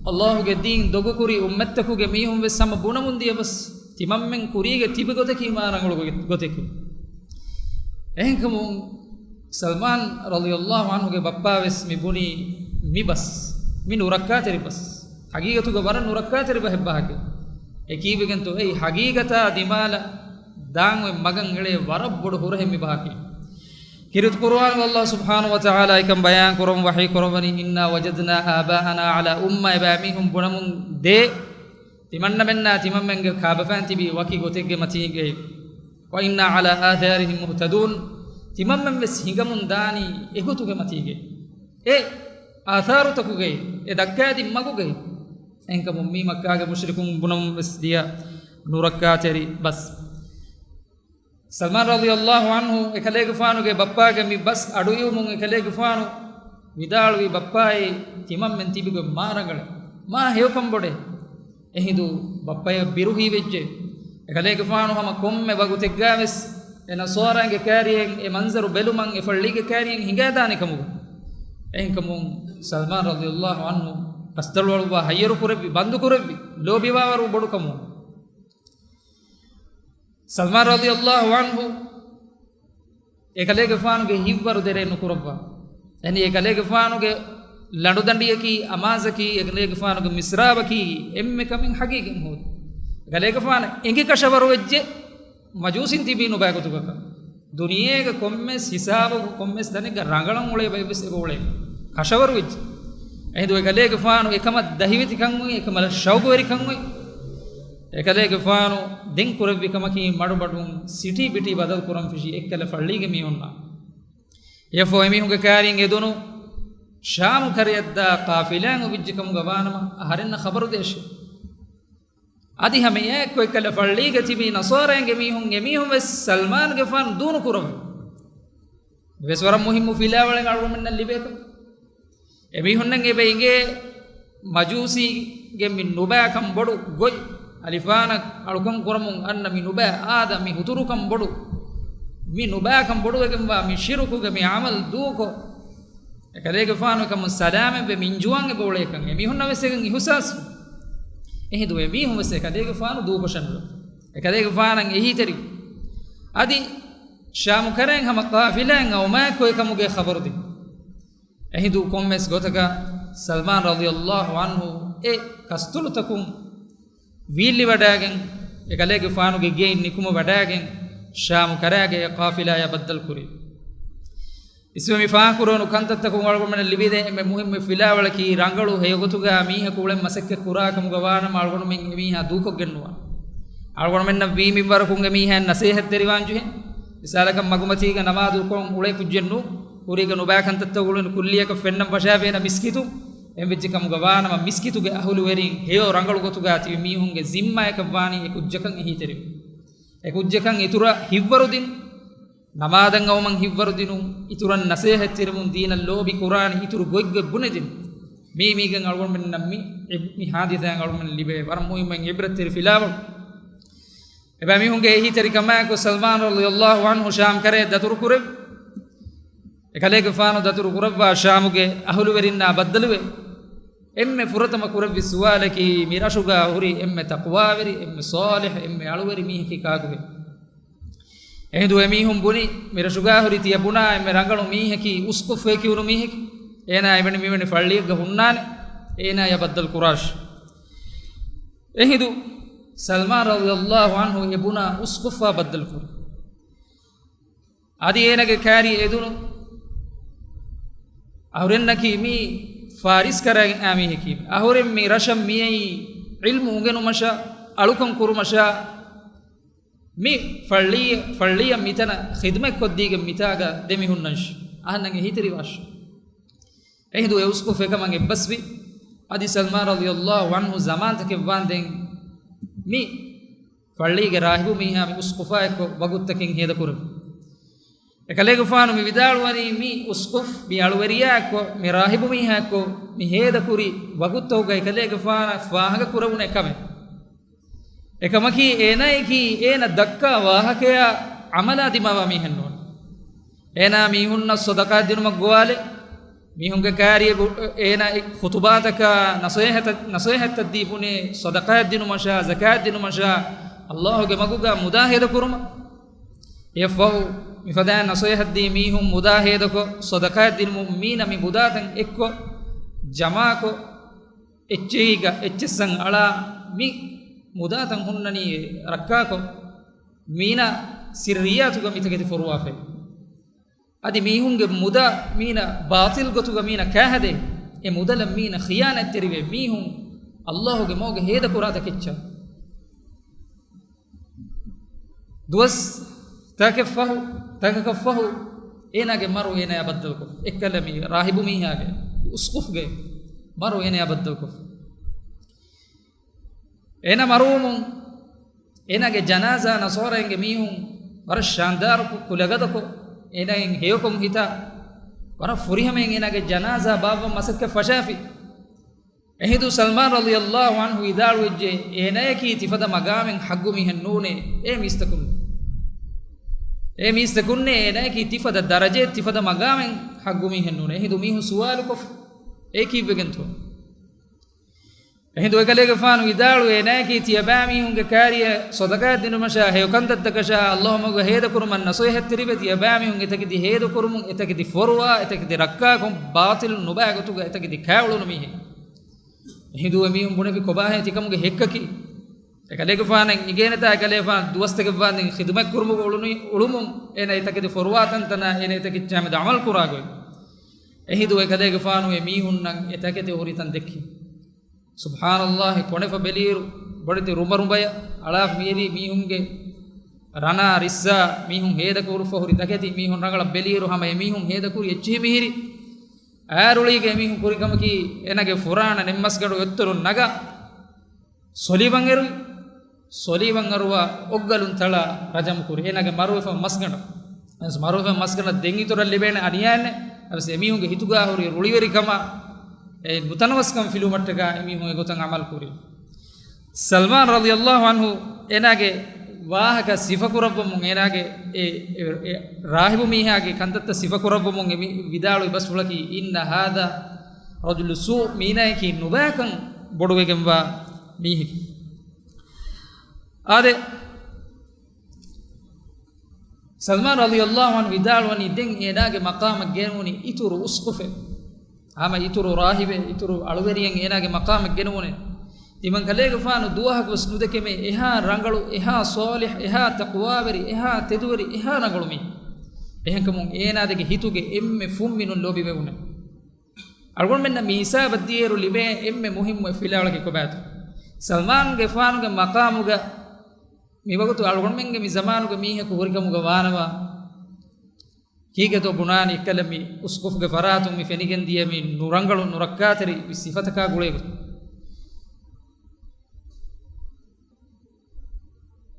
ﷲ ގެ ދީން ދޮގުކުރި އުއްމަތްތަކުގެ މީހުން ވެސް ހަމަ ބުނަމުން ދިޔަ ބަސް، ތިމަންމެން ކުރީގަ ތިބި ގޮތަކީ މާ ރަނގަޅު ގޮތެކޭ. އެހެންކަމުން ސަލްމާން ރަޟިޔަﷲ ޢަންހުގެ ބައްޕާ ވެސް މި ބުނީ މި ބަސް، މި ނުރައްކާތެރި ބަސް، ހަގީގަތުގަ ވަރަށް ނުރައްކާތެރި ބަހެއް ބަހަކީ. އެ ކީއްވެގެންތޯ އެއީ ހަގީގަތާ ދިމާލަށް ދާން އޮތް މަގަށް އެޅޭ ވަރަށް ބޮޑު ހުރަހެއް މި ބަހަކީ. ކީރިތި ޤުރުއާނުގަ ﷲ ސުބްޙާނަހޫ ވަތަޢާލާ އެކަން ބަޔާން ކުރަމުން ވަޙީ ކުރައްވަނީ، إِنَّا وَجَدْنَا آبَاءَنَا عَلَىٰ أُمَّةٍ، އެބައިމީހުން ބުނަމުން ދޭ، ތިމަންނަމެންނާ ތިމަންމެންގެ ކާބަފައިން ތިބީ ވަކި ގޮތެއްގެ މަތީގައި، وَإِنَّا عَلَىٰ آثَارِهِم مُّهْتَدُونَ، ތިމަންމެން ވެސް ހިނގަމުން ދާނީ އެގޮތުގެ މަތީގައި، އެ އާސާރުތަކުގައި، އެ ދައްކާދިން މަގުގައި. އެހެންކަމުން މީ މައްކާގެ މުޝްރިކުން ބުނަމުން ވެސް ދިޔަ ނުރައްކާތެރި ބަސް. ސަލްމާން ރަޟިޔަﷲ ޢަންހު އެކަލޭގެފާނުގެ ބައްޕާގެ މި ބަސް އަޑުއިވުމުން އެކަލޭގެފާނު ވިދާޅުވީ، ބައްޕާއޭ، ތިމަންމެން ތިބި ގޮތް މާ ރަނގަޅޭ، މާ ހެޔޮކަން ބޮޑޭ. އެހިނދު ބައްޕަޔަށް ބިރު ހީވެއްޖެ. އެކަލޭގެފާނު ހަމަ ކޮންމެ ވަގުތެއްގަ ވެސް އެ ނަޞާރާގެ ކާރިއަށް އެ މަންޒަރު ބެލުމަށް އެ ފައްޅީގެ ކާރިއަށް ހިނގާދާނެ ކަމުގަ. އެހެންކަމުން ސަލްމާން ރަޟިޔަﷲ ޢަންހު ކަސްތަޅުއަޅުއްވާ ހައްޔަރު ކުރެއްވި، ބަންދު ކުރެއްވި، ލޯބިވާވަރު ބޮޑުކަމުން. ސަލްމާން ރަޟިޔަﷲ ޢަންހު އެކަލޭގެފާނުގެ ހިތްވަރު ދެރަ ނުކުރައްވާ. އެނީ އެކަލޭގެފާނުގެ ލަނޑުދަނޑިއަކީ، އަމާޒަކީ، އެކަލޭގެފާނުގެ މިސްރާބަކީ އެންމެ ކަމެއް ހަގީގަތް ހޯދު. އެކަލޭގެފާނު އެނގި ކަށަވަރު ވެއްޖެ މަޖޫސީން ތިބީ ނުބައި ގޮތުގަކަށް. ދުނިޔޭގެ ކޮންމެސް ހިސާބަކު ކޮންމެސް ތަނެއްގަ ރަނގަޅަށް އުޅޭ ބައެއް ވެސް އެބަ އުޅޭ. ކަށަވަރު ވެއްޖެ. އެހިނދު އެކަލޭގެފާނު އެކަމަށް ދަހިވެތިކަން އޮތް، އެކަމަށް ޝައުގުވެރިކަން އޮތް. އެކަލޭގެފާނު ދެން ކުރެއްވި ކަމަކީ މަޑުމަޑުން ސިޓީ ބިޓީ ބަދަލު ކުރަން ފެށި އެއްކަލަ ފައްޅީގެ މީހުންނާ. އެއަށްފަހު އެމީހުންގެ ކާރިން އެދުނު ޝާމު ކަރަޔަށްދާ ޤާފިލާއެއް އުވިއްޖެ ކަމުގަ ވާނަމަ އަހަރެންނަށް ޚަބަރު ދޭށޭ. އަދި ހަމައެއާއެއްކޮށް އެއްކަލަ ފައްޅީގަ ތިބި ނަޞާރާއިންގެ މީހުން އެމީހުން ވެސް ސަލްމާންގެފާނު ދޫނު ކުރައްވަ. މިވެސް ވަރަށް މުހިއްމު ފިލާވަޅެއް އަޅުގަނޑުމެންނަށް ލިބޭކަން. އެމީހުންނަށް އެބަ އިނގޭ މަޖޫސީގެ މި ނުބައިކަން ބޮޑު ގޮތް، އަލިފާނަށް އަޅުކަން ކުރަމުން އަންނަ މި ނުބައި އާދަ، މި ހުތުރުކަން ބޮޑު، މި ނުބައިކަން ބޮޑުވެގެންވާ މި ޝިރުކުގެ މި ޢަމަލް ދޫކޮށް، އެކަލޭގެފާނު އެކަމުން ސަލާމަތްވެ މިންޖުވާން އެބަ އުޅޭކަން އެމީހުންނަށް ވެސް އެކަން އިހުސާސް. އެހިނދު އެމީހުން ވެސް އެކަލޭގެފާނު ދޫކޮށަން އެކަލޭގެފާނަށް އެހީތެރި. އަދި ޝާމު ކަރައިން ހަމަ ޤާފިލާއެއް އައުމާއެކު އެކަމުގެ ޚަބަރު ދިން. އެހިނދު ކޮންމެސް ގޮތަކަށް ސަލްމާން ރަޟިޔަﷲ ޢަންހު އެ ކަސްތޮޅުތަކުން ވީއްލިވަޑައިގެން، އެކަލޭގެފާނުގެ ގެއިން ނިކުމެވަޑައިގެން، ޝާމު ކަރައިގެ އެ ޤާފިލާޔާ ބައްދަލުކުރި. އިސްވެ މި ފާހަގަކުރެވުނު ކަންތައްތަކުން އަޅުގަނޑުމެންނަށް ލިބިދޭ އެންމެ މުހިއްމު ފިލާވަޅަކީ، ރަނގަޅު ހެޔޮގޮތުގަ މީހަކު އުޅެން މަސައްކަތް ކުރާ ކަމުގަ ވާނަމަ އަޅުގަނޑުމެން އެމީހާ ދޫކޮށްގެން ނުވާނެ. އަޅުގަނޑުމެންނަށް ވީ މިންވަރަކުން އެމީހާއަށް ނަސޭހަތްތެރިވާން ޖެހޭ. މިސާލަކަށް މަގުމަތީގަ ނަމާދުކޮށް އުޅޭ ކުއްޖެއް ނޫން. ކުރީގަ ނުބައި ކަންތައްތައް އުޅެން ކުއްލިއަކަށް ފެންނަން ފަށާފައިނަ މިސްކިތު. އެހެންވެއްޖެ ކަމުގަ ވާނަމަ މިސްކިތުގެ އަހުލުވެރިން ހެޔޮ ރަނގަޅު ގޮތުގަ ތިބި މީހުންގެ ޒިންމާއަކަށް ވާނީ އެ ކުއްޖަކަށް އެހީތެރިވެ. އެ ކުއްޖަކަށް އިތުރަށް ހިތްވަރު ދިނުން، ނަމާދަށް އައުމަށް ހިތްވަރު ދިނުން، އިތުރަށް ނަސޭހަތްތެރިވުން، ދީނަށް ލޯބި ކުރާނެ އިތުރު ގޮތްގޮތް ބުނެދިނުން. މީ މީގެން އަޅުގަނޑުމެންނަށް މި، މި ޙާދިސާއިން އަޅުގަނޑުމެން ލިބޭ ވަރަށް މުހިއްމު ޢިބްރަތްތެރި ފިލާވަޅު. އެބައިމީހުންގެ އެހީތެރިކަމާއެކު ސަލްމާން ރަޟިޔަﷲ ޢަންހު ޝާމް ކަރައަށް ދަތުރު ކުރެވި. އެކަލޭގެފާނު ދަތުރު ކުރައްވާ ޝާމުގެ އަހުލުވެރިންނާ ބައްދަލުވެ، އެންމެ ފުރަތަމަ ކުރެއްވި ސުވާލަކީ، މި ރަށުގާ ހުރި އެންމެ ތަޤްވާވެރި، އެންމެ ޞާލިޙު، އެންމެ އަޅުވެރި މީހަކީ ކާކުހެއް؟ އެހިނދު އެމީހުން ބުނި، މި ރަށުގާ ހުރި ތިޔަ ބުނާ އެންމެ ރަނގަޅު މީހަކީ އުސްޤުފް ކިޔުނު މީހެކޭ. އޭނާ އެވެނި މިވެނި ފައްޅިއެއްގަ ހުންނާނެ، އޭނާޔާ ބައްދަލު ކުރާށި. އެހިނދު ސަލްމާން ރަޟިޔަﷲ ޢަންހު އެ ބުނާ އުސްޤުފާ ބައްދަލު ކުރި. އަދި އޭނާގެ ކާރި އެދުނު އަހުރެންނަކީ މީ ފާރިސް ކަރައިގެން އާ މީހަކީ. އަހުރެން މި ރަށަށް މިއައީ ޢިލްމު އުނގެނުމަށާ، އަޅުކަން ކުރުމަށާ، މި ފައްޅިއަ-، ފައްޅިއަށް މިތަނަށް ޚިދުމަތް ކޮށްދީގެން މިތާގަ ދެމި ހުންނަންށި. އަހަންނަށް އެހީތެރިވާށި. އެހިނދު އެ އުސްޤުފް އެކަމަށް އެއްބަސްވި. އަދި ސަލްމާން ރަޟިޔަﷲ ޢަންހު ޒަމާންތަކެއް ވާންދެން މި ފައްޅީގެ ރާހިބު މީހާ މި އުސްޤުފާ އެއްކޮށް ވަގުތުތަކެއް ހޭދަކުރެވި. އެކަލޭގެފާނު މި ވިދާޅުވަނީ މި އުސްޤުފް މި އަޅުވެރިޔާ އެއްކޮށް މި ރާހިބު މީހާ އެއްކޮށް މި ހޭދަކުރި ވަގުތުތަކުގަ އެކަލޭގެފާނަށް ފާހަގަކުރެވުނު އެކަމެއް. އެކަމަކީ އޭނާއަކީ އޭނަ ދައްކާ ވާހަކަޔާ ޢަމަލާ ދިމާވާ މީހެއް ނޫން. އޭނާ މީހުންނަށް ޞަދަޤާތް ދިނުމަށް ގޮވާލެ، މީހުންގެ ކާރިއަށް އޭނާ ޚުޠުބާތަކާ ނަޞޭޙަތަށް، ނަޞޭޙަތްތައް ދީ ބުނޭ، ޞަދަޤާތް ދިނުމަށާ، ޒަކާތް ދިނުމަށާ، ﷲ ގެ މަގުގަ މުދާ ހޭދަކުރުމަށް. އެއަށްފަހު މިފަދައިން ނަޞޭޙަތް ދީ މީހުން މުދާ ހޭދަކޮށް، ޞަދަޤާތް ދިނުމުން މީނަ މި މުދާތައް އެއްކޮށް، ޖަމާކޮށް، އެއްޗެހީގަ އެއްޗެއްސަށް އަޅާ މި މުދާތައް ހުންނަނީ ރައްކާކޮށް، މީނަ ސިއްރިއްޔާތުގަ މިތަކެތި ފޮރުވާފައި. އަދި މީހުންގެ މުދާ މީނަ ބާޠިލް ގޮތުގަ މީނަ ކާހަދޭ، އެ މުދަލަށް މީނަ ޚިޔާނާތްތެރިވޭ، މީހުން ﷲ ގެ މަގުގަ ހޭދަކުރާ ތަކެއްޗާ. ދުވަސް ތަކެއް ފަހު، ތަކަކަށް ފަހު، އޭނާގެ މަރު އޭނާޔާ ބައްދަލުކޮށް، އެއްކަލަ މި ރާހިބު މީހާގެ، އުސްޤުފްގެ މަރު އޭނާޔާ ބައްދަލުކޮށް. އޭނާ މަރުވުމުން އޭނާގެ ޖަނާޒާ ނަޞާރާއިންގެ މީހުން ވަރަށް ޝާންދާރުކޮށް، ކުލަގަދަކޮށް، އޭނާއިން ހެޔޮކޮށް ހިތާ، ވަރަށް ފުރިހަމައިން އޭނާގެ ޖަނާޒާ ބާއްވަން މަސައްކަތް ފަށާފި. އެހިނދު ސަލްމާން ރަޟިޔަﷲ ޢަންހު ވިދާޅުވެއްޖެ، އޭނާއަކީ ތިފަދަ މަގާމެއް ޙައްޤު މީހެއް ނޫނޭ، އޭ މީސްތަކުން. އޭ މީސްތަކުންނޭ، އޭނާއަކީ ތިފަދަ ދަރަޖައެއް، ތިފަދަ މަގާމެއް ޙައްޤު މީހެއް ނޫނޭ. އެހިނދު މީހުން ސުވާލުކޮށް، އޭ ކީއްވެގެންތޯ؟ އެހިނދު އެކަލޭގެފާނު ވިދާޅުވި، އޭނާއަކީ ތިޔަބައިމީހުންގެ ކާރިއަށް ޞަދަޤާތް ދިނުމަށާ، ހެޔޮކަންތައްތަކަށާ، ﷲ މަގުގަ ހޭދަކުރުމަށް ނަޞޭޙަތްތެރިވެ، ތިޔަބައިމީހުން އެތަކެތި ހޭދަކުރުމުން، އެތަކެތި ފޮރުވާ، އެތަކެތި ރައްކާކޮށް، ބާޠިލު ނުބައި ގޮތުގަ އެތަކެތި ކާއުޅުނު މީހެއް. އެހިނދު އެމީހުން ބުނެފި، ކޮބާހޭ ތިކަމުގެ ހެއްކަކީ؟ އެކަލޭގެފާނަށް އިނގޭނެތާ އެކަލޭގެފާނު ދުވަސްތަކެއްވާންދެން ޚިދުމަތްކުރުމުގަ އުޅުނީ، އުޅުމުން އޭނަ އެތަކެތި ފޮރުވާ ތަންތަނާ އޭނަ އެތަކެއްޗާމެދު ޢަމަލުކުރާ ގޮތް. އެހިނދު އެކަލޭގެފާނު އެމީހުންނަށް އެތަކެތި ހުރި ތަން ދެއްކި. ސުބްޙާނަﷲ، ކޮނެފަ ބެލިއިރު ބޮޑެތި ރުމަރުމަޔަށް އަޅާފަ މިއެރީ މީހުންގެ ރަނާ ރިއްސާ މީހުން ހޭދަކުރުފަ ހުރި ތަކެތި. މީހުން ރަނގަޅަށް ބެލިއިރު ހަމަ އެމީހުން ހޭދަކުރި އެއްޗިހި މިހިރީ. އައިރުޅީގެ އެމީހުން ކުރި ކަމަކީ އޭނާގެ ފުރާނަ ނެތް މަސްގަނޑު އޮތްތަނުން ނަގާ ސޮލީބަށް އެރުވި. ސޮލީބަށް އަރުވާ އޮއްގަލުން ތަޅާ ރަޖަމް ކުރި. އޭނާގެ މަރުވެފަ މަސްގަނޑަށް. އެސް މަރުވެފަ މަސްގަނޑަށް ދެން އިތުރަށް ލިބޭނެ އަނިޔާއެއް ނެތް. އަވެސް އެމީހުންގެ ހިތުގާ ހުރި ރުޅިވެރިކަމާ އެ ނުތަނަވަސްކަން ފިލުވުމަށްޓަކާ އެމީހުން އެގޮތަށް ޢަމަލު ކުރި. ސަލްމާން ރަޟިޔަﷲ ޢަންހު އޭނާގެ ވާހަކަ ސިފަކުރައްވަމުން، އޭނާގެ އެ، އެ، އެ ރާހިބު މީހާގެ ކަންތައްތައް ސިފަކުރައްވަމުން އެ ވި-، ވިދާޅުވި ބަސްފުޅަކީ، "އިންނަ ހާޛާ ރަޖުލު ސޫ"، މީނައަކީ ނުބައިކަން ބޮޑުވެގެންވާ މީހެކޭ. އާދެ، ސަލްމާން ރަޟިޔަﷲ ޢަންހު ވިދާޅުވަނީ، ދެން އޭނާގެ މަޤާމަށް ގެނުވުނީ އިތުރު އުސްޤުފެއް. ހަމަ އިތުރު ރާހިބެއް، އިތުރު އަޅުވެރިއެއް އޭނާގެ މަޤާމަށް ގެނުވުނޭ. ތިމަން ކަލޭގެފާނު ދުވަހަކުވެސް ނުދެކެމޭ އެހާ ރަނގަޅު، އެހާ ޞާލިޙު، އެހާ ތަޤްވާވެރި، އެހާ ތެދުވެރި، އެހާ ރަނގަޅު މީހެއް. އެހެންކަމުން އޭނާ ދެކެ ހިތުގެ އެންމެ ފުންމިނުން ލޯބިވެވުނޭ. އަޅުގަނޑުމެންނަށް މި ހިސާބަށް ދިޔައިރު ލިބޭ އެންމެ މުހިއްމު އެއް ފިލާވަޅަކީ ކޮބާތޯ؟ ސަލްމާންގެފާނުގެ މަޤާމުގަ މިވަގުތު އަޅުގަނޑުމެންގެ މި ޒަމާނުގެ މީހަކު ހުރިކަމުގަ ވާނަމަ، ކީކޭތޯ ބުނާނީ އެއްކަލަ މި އުސްޤުފްގެ ފަރާތުން މި ފެނިގެން ދިޔަ މި ނުރަނގަޅު ނުރައްކާތެރި މި ސިފަތަކާ ގުޅޭގޮތް؟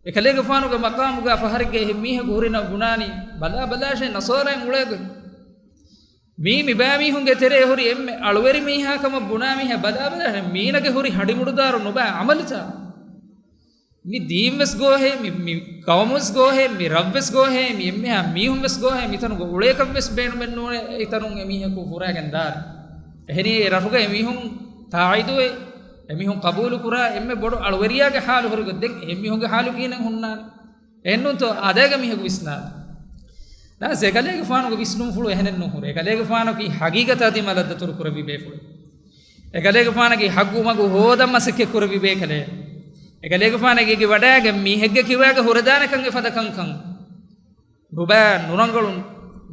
އެކަލޭގެފާނުގެ މަޤާމުގަ ފަހަރެއްގެ އެހެން މީހަކު ހުރިނަމަ ބުނާނީ، ބަލާ ބަލާށޭ ނަޞާރާއިން އުޅޭގޮތް. މީ މިބައިމީހުންގެ ތެރޭ ހުރި އެންމެ އަޅުވެރި މީހާ ކަމަށް ބުނާ މީހާ ބަލާ ބަލާށޭ މީނަގެ ހުރި ހަޑިމުޑުދާރު ނުބައި ޢަމަލުތައް. މި ދީންވެސް ގޯހޭ، މި، މި ޤައުމުވެސް ގޯހޭ، މި ރަށްވެސް ގޯހޭ، މި އެންމެހާ މީހުންވެސް ގޯހޭ، މިތަނުގަ އުޅޭކަށްވެސް ބޭނުމެއް ނޫނޭ އެތަނުން އެމީހަކު ފުރާގެން ދާނެ. އެހެނީ އެ ރަށުގަ އެމީހުން ތާއީދުވެ، އެމީހުން ޤަބޫލު ކުރާ އެންމެ ބޮޑު އަޅުވެރިޔާގެ ޙާލު ހުރިގޮތް. ދެން އެހެން މީހުންގެ ޙާލު ކިހިނެއް ހުންނާނެ؟ އެހެންނޫންތޯ އާދައިގެ މީހަކު ވިސްނާލި. ދާސް އެކަލޭގެފާނުގެ ވިސްނުންފުޅު އެހެނެއް ނުހުރޭ. އެކަލޭގެފާނަކީ ޙަޤީޤަތާ ދިމާލަށް ދަތުރު ކުރެއްވި ބޭފުޅެއް. އެކަލޭގެފާނަކީ ޙައްޤު މަގު ހޯދަން މަސައްކަތް ކުރެއްވި ބޭކަލެއް. އެކަލޭގެފާނަކީ ވަޑައިގެން މީހެއްގެ ކިބާގަ ހުރެދާނެކަން އެފަދަ ކަންކަން. ނުބައި ނުރަނގަޅު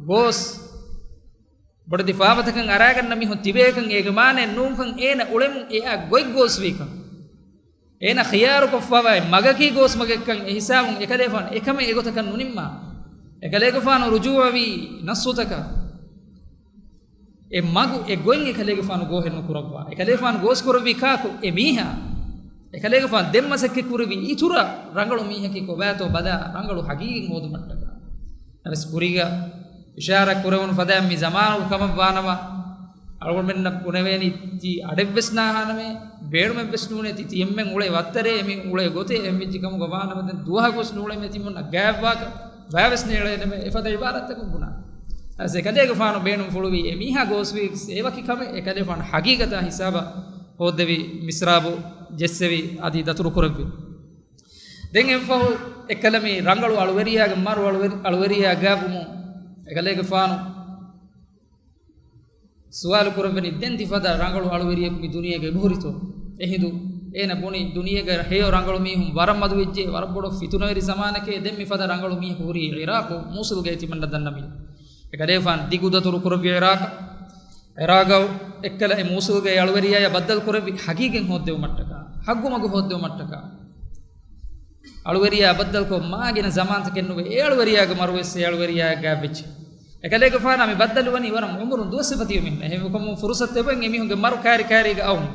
ގޯސް ބޮޑެތި ފާފަތަކަށް އަރާގަންނަ މީހުން ތިބޭކަން އޭގެ މާނައެއް ނޫންކަން އޭނަ އުޅެމުން އެއާ ގޮތް ގޯސްވީކަން. އޭނަ ޚިޔާރުކޮށްފަވާ މަގަކީ ގޯސް މަގެއްކަން އެ ހިސާބުން އެކަލޭފާނު އެކަމެއް އެގޮތަކަށް ނުނިންމާ. އެކަލޭގެފާނު ރުޖޫޢަވީ ނައްޞުތަކަށް. އެ މަގު އެ ގޮތް އެކަލޭގެފާނު ގޯހެއް ނުކުރައްވާ. އެކަލޭފާނު ގޯސް ކުރެއްވީ ކާކު؟ އެ މީހާ. އެކަލޭގެފާނު ދެން މަސައްކަތް ކުރެއްވީ އިތުރަށް ރަނގަޅު މީހަކީ ކޮބާތޯ ބަލާ ރަނގަޅު ޙަޤީޤަތް ހޯދުމަށްޓަކާ. އަވެސް ކުރީގަ އިޝާރާތް ކުރެވުނު ފަދައިން މި ޒަމާނުގެ ކަމަށް ވާނަމަ، އަޅުގަނޑުމެންނަށް ބުނެވޭނީ ތި އަޑެއްވެސް ނާހާނަމޭ، ބޭނުމެއްވެސް ނޫނޭ، ތި ތި އެންމެން އުޅޭ ވައްތަރޭ، އެމީ އުޅޭ ގޮތޭ، އެހެންވެއްޖެ ކަމުގަ ވާނަމަ ދެން ދުވަހަކުވެސް ނޫޅޭމޭ ތިމުންނަށް ގާތްވާކަށް، ބައިވެސް ނޭޅޭނަމޭ، އެފަދަ ޢިބާރާތްތަކުން ބުނާ. އަސް އެކަލޭގެފާނު ބޭނުން ފުޅުވީ އެ މީހާ ގޯސްވީ އެ ވަކި ކަމެއް، އެކަލޭފާނު ޙަޤީޤަތާ ހިސާބަށް ހޯއްދެވި މިސްރާބު ޖެއްސެވި އަދި ދަތުރު ކުރެއްވި. ދެން އެއްފަހު އެއްކަލަ މި ރަނގަޅު އަޅުވެރިޔާގެ މަރު އަޅުވެރި-، އަޅުވެރިޔާ ގާވުމު އެކަލޭގެފާނު ސުވާލު ކުރެއްވެނީ، ދެން ތިފަދަ ރަނގަޅު އަޅުވެރިޔަކު މި ދުނިޔޭގަ އެބަހުރިތޯ؟ އެހިނދު އޭނަ ބުނި، ދުނިޔޭގަ ހެޔޮ ރަނގަޅު މީހުން ވަރަށް މަދުވެއްޖެ، ވަރަށް ބޮޑު ފިތުނަވެރި ޒަމާނެކޭ. ދެން މިފަދަ ރަނގަޅު މީހަކު ހުރީ ޢިރާޤު މޫސުލްގައި ތިމަންނަ ދަންނަ މީހުން. އެކަލޭގެފާނު ދިގު ދަތުރު ކުރެއްވި ޢިރާޤަށް. ޢިރާޤަށް އެއްކަލަ އެ މޫސުލްގެ އަޅުވެރިޔާޔާ ބައްދަލު ކުރެއްވި ޙަޤީޤަތް ހޯއްދެވުމަށްޓަކާ، ޙައްޤު މަގު ހޯއްދެވުމަށްޓަކާ. އަޅުވެރިޔާ ބައްދަލުކޮށް މާ ގިނަ ޒަމާންތަކެއް ނުވެ، އެ އަޅުވެރިޔާގެ މަރުވެސް އެ އަޅުވެރިޔާއަށް ގާތްވެއްޖެ. އެކަލޭގެފާނާ މި ބައްދަލުވަނީ ވަރަށް ޢުމުރުން ދުވަސް ފަތިވުމިން. އެހެންކަމުން ފުރުޞަތު އެބައިން އެމީހުންގެ މަރު ކާރި ކާރީގަ އައުން.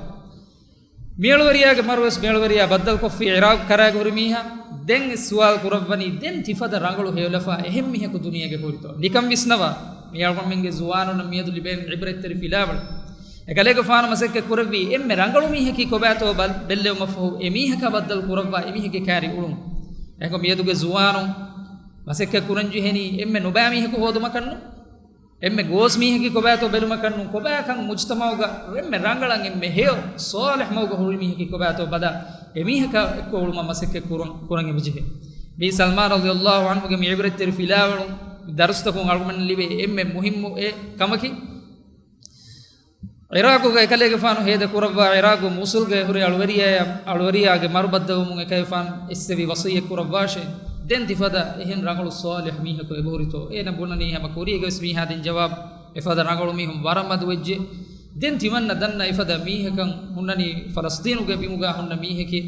މިއަޅުވެރިޔާގެ މަރުވެސް މިއަޅުވެރިޔާ ބައްދަލުކޮށްފި ޢިރާޤު ކަރާގަ ހުރި މީހާ. ދެން ސުވާލު ކުރައްވަނީ، ދެން ތިފަދަ ރަނގަޅު ހެޔޮލަފާ އެހެން މީހަކު ދުނިޔޭގަ ހުރިތޯ؟ ނިކަން ވިސްނަވާ. މި އަޅުގަނޑުމެންގެ ޒުވާނުންނަށް މިއަދު ލިބޭނެ ޢިބްރަތްތެރި ފިލާވަޅު. އެކަލޭގެފާނު މަސައްކަތް ކުރެއްވީ އެންމެ ރަނގަޅު މީހަކީ ކޮބާތޯ ބަލް-، ބެއްލެވުމަށްފަހު އެ މީހަކާ ބައްދަލު ކުރައްވާ އެ މީހެއްގެ ކާރި އުޅުން. އެހެންކޮށް މިއަދުގެ ޒުވާނުން މަސައްކަތް ކުރަންޖެހެނީ އެންމެ ނުބައި މީހަކު ހޯދުމަކަށްނު. އެންމެ ގޯސް މީހަކީ ކޮބާތޯ ބެލުމަކަށްނު، ކޮބާކަން މުޖްތަމަޢުގަ އެންމެ ރަނގަޅަށް އެންމެ ހެޔޮ ޞާލިޙް މަގުގަ ހުރި މީހަކީ ކޮބާތޯ ބަލާ، އެ މީހަކާ އެއްކޮށް އުޅުމަށް މަސައްކަތް ކުރަން، ކުރަން އެބަޖެހޭ. މީ ސަލްމާން ރަޟިޔަﷲ ޢަންހުގެ މި ޢިބްރަތްތެރި ފިލާވަޅު ދަރުސްތަކުން އަޅުގަނޑު ލިބޭ އެންމެ މުހިއްމު އެއް ކަމަކީ. ޢިރާޤުގަ އެކަލޭގެފާނު ހޭދަ ކުރައްވާ، ޢިރާޤު މޫސުލްގައި ހުރި އަޅުވެރިޔާ، އަޅުވެރިޔާގެ މަރު ބައްދަލުވުމުން އެކަލޭގެފާނު އެއްސެވި ވަޞިއްޔަތް ކުރައްވާށޭ. ދެން ތިފަދަ އެހެން ރަނގަޅު ޞާލިޙް މީހަކު އެބަހުރިތޯ؟ އޭނަ ބުނަނީ ހަމަ ކުރީގަވެސް މީހާ ދިން ޖަވާބު، އެފަދަ ރަނގަޅު މީހުން ވަރަށް މަދުވެއްޖެ. ދެން ތިމަންނަ ދަންނަ އެފަދަ މީހަކަށް ހުންނަނީ ފަލަސްޠީނުގެ ބިމުގަ ހުންނަ މީހެކޭ.